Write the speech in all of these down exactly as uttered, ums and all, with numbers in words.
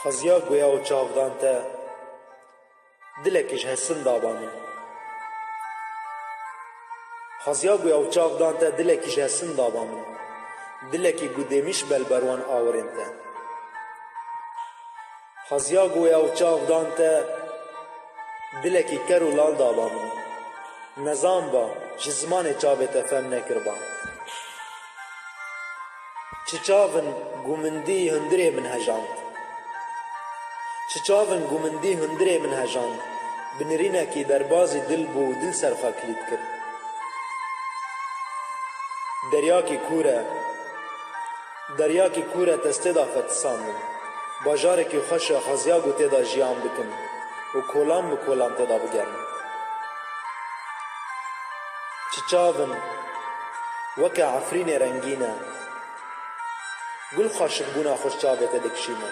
Xeziya guya û çavdan te, dilekî ji hesin daba min. Xeziya guya û çavdan te, dilekî ji hesin daba min. Dilekî ku dêmîş belberwan awirên te. Xeziya guya û çavdan te, dilekî ker û lal daba min. Nezan ba, ji zimanê çavê te fehm nekiriba. Çi çav in ku min dî hundirê min hejand. Çi çav in ku min dî hundirê min hejand. Bi nirînekî derbazî dil bû û dil ser xwe kilît kir. Deryakî kûr e. Deryakî kûr e, te stê da fetisandin. Bajarekî xweş e, xeziya ku tê da jiyan bikim û kolan bi kolan tê da bigerim. Çi çav in, weke efrînê rengîn e. Gul xweşikbûna xwe ji çavê te dikişîne.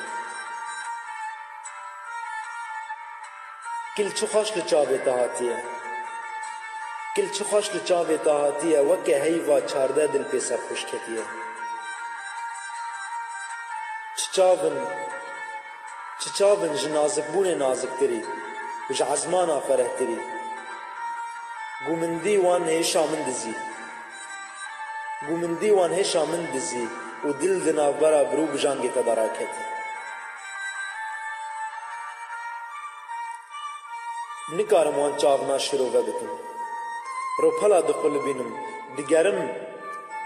Kil çi xweş li çavê te hatiye. Kil çi xweş li çavê te hatiye, weke heyva çardeh dil pê ser xweş ketiye. Çi çav in, çi çav in ji nazikbûnê naziktirî û ji ezmana ferehtirî. Ku min dî wan hêşa min dizî. Ku min dî wan hêşa min dizî û dil di navbera birû bijangê te de raketî. Nikarim wan çavna şirove bikim. Ropela diqulibînim, digerim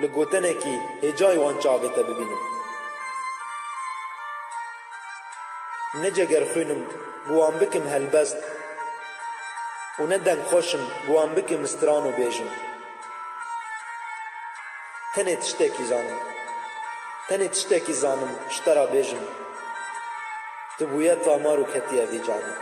li gotenekî hêcayî wan çavê te bibînim. Ne cegerxwîn im ku wan bikim helbest û ne dengxweş im ku wan bikim stran û bêjim. Tenê tiştekî zanim. Tenê tiştekî zanim ji te re bêjim. Tu bûye tamar û ketiye vî canê.